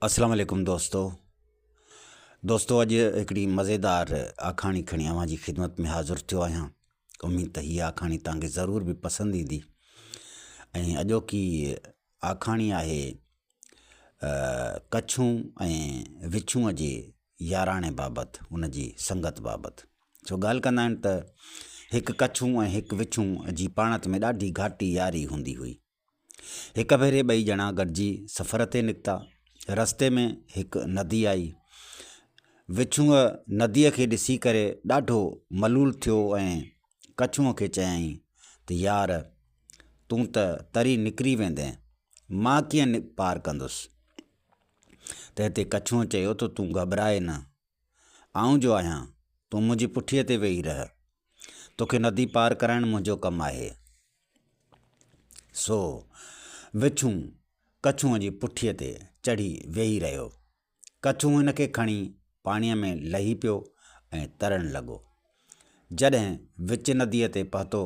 اسلام عليڪم دوستو دوستو اڄ هڪڙي مزيدار آکاڻي کڻي اوهان جي خدمت ۾ حاضر ٿيو آهيان اميد ته هي آکاڻي توهان کي ضرور به پسند ايندي ۽ اڄوڪي آکاڻي آهي ڪڇون ۽ وڇونء جي ياراڻي بابت ان جي سنگت بابت سو ڳالهه ڪندا آهن ته هڪ ڪڇون ۽ هڪ وڇون جي پاڻت ۾ ڏاڍي گهاٽي ياري هوندي هئي هڪ ڀيري ٻئي ڄڻا گڏجي سفر تي نڪتا. رستي ۾ هڪ ندي آئي. وڇونء نديء کي ڏسي ڪري ڏاڍو ملول ٿيو ۽ ڪڇونء کي چيائين ته يار! تون ته تري نڪري ويندين، مان ڪيئن پار ڪندس؟ تنهن تي ڪڇونء چيو ته تون گهٻراء نه، آئون جو آهيان، تون منهنجي پٺيء تي ويهي رهه. توکي ندي پار ڪرائڻ منهنجو ڪم آهي. سو وڇون ڪڇونء جي پٺيء تي چڙهي ويهي رهيو. ڪڇون هن کي کڻي پاڻيء ۾ لهي پيو ۽ ترڻ لڳو. جڏهن وچ نديء تي پهتو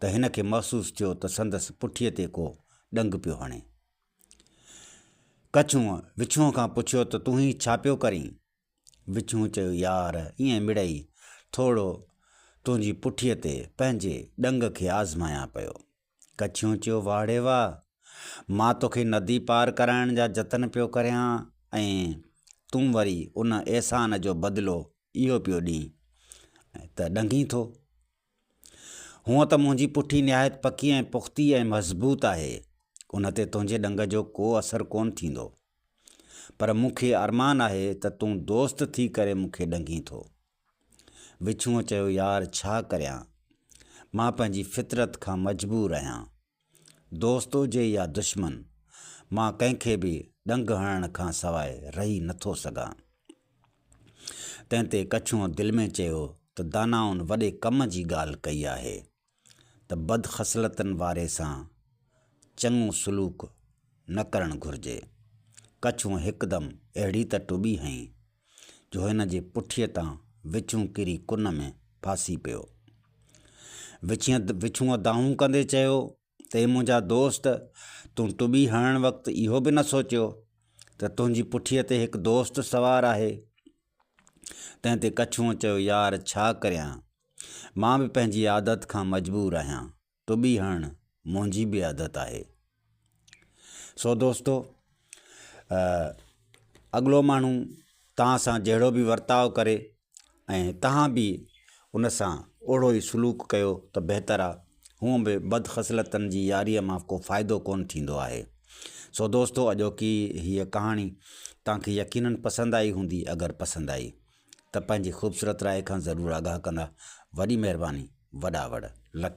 ته هن کي محسوس ٿيو ته سندس پٺيء تي ڪو ڏنگ پيو هڻي. ڪڇونء وڇونء کان پڇيو ته تون هي ڇا پيو ڪرين؟ وڇونء چيو يار ائين مڙئي ٿورو تنهنجي پٺيء تي پنهنجي ڏنگ کي آزمايان پيو. ڪڇونء چيو واهه ڙي واهه! مان توکي ندي پار ڪرائڻ جا جتن پيو ڪريان ۽ تون وري ان احسان جو بدلو اهو پيو ڏين ته ڏنگين ٿو. هونء ته منهنجي پٺي نهايت پڪي ۽ پختي ۽ مضبوط آهي، ان تي تنهنجي ڏنگ جو ڪو اثر ڪونه ٿيندو. پر مون کي ارمان آهي ته تون دوست ٿي ڪري مون کي ڏنگين ٿو. وڇونء چيو يار ڇا ڪريان، مان پنهنجي فطرت کان مجبور آهيان. دوست هجي يا دشمن، مان ڪنهن کي به ڏنگ هڻڻ کان سواء رهي نٿو سگهان. تنهن تي ڪڇونء دل ۾ چيو ته دانائن وڏي ڪم جي ڳالهه ڪئي آهي ته بدخصلتن واري سان چڱو سلوڪ نه ڪرڻ گهرجي. ڪڇونء هڪدم اهڙي ته ٽٻي هنئي جو هن جي پٺيء تان وڇون ڪري ڪن ۾ ڦاسي پيو. وڇونء دانهون ڪندي چيو ته اي منهنجا دوست! تون ٽٻي هڻڻ وقت اهو به نه سوچيو ته تنهنجي پٺيء تي هڪ دوست سوار آهي. تنهن تي ڪڇونء چيو، يار ڇا ڪريان؟ مان به پنهنجي عادت کان مجبور آهيان. ٽٻي هڻڻ منهنجي به عادت آهي. سو دوستو! اڳلو ماڻهو توهان سان جهڙو به ورتاء ڪري ۽ توهان به ان سان اوهڙو ئي سلوڪ ڪيو ته بهتر آ. هونء به بدخصلتن جي ياريء مان ڪو فائدو ڪونه ٿيندو آهي. سو دوستو اڄوڪي هيء ڪهاڻي توهان کي يقينن پسند آئي هوندي اگر پسند آئي ته پنهنجي خوبصورت راء کان ضرور آگاهه ڪندا. وڏي مهرباني. وڏا وڙ. لک.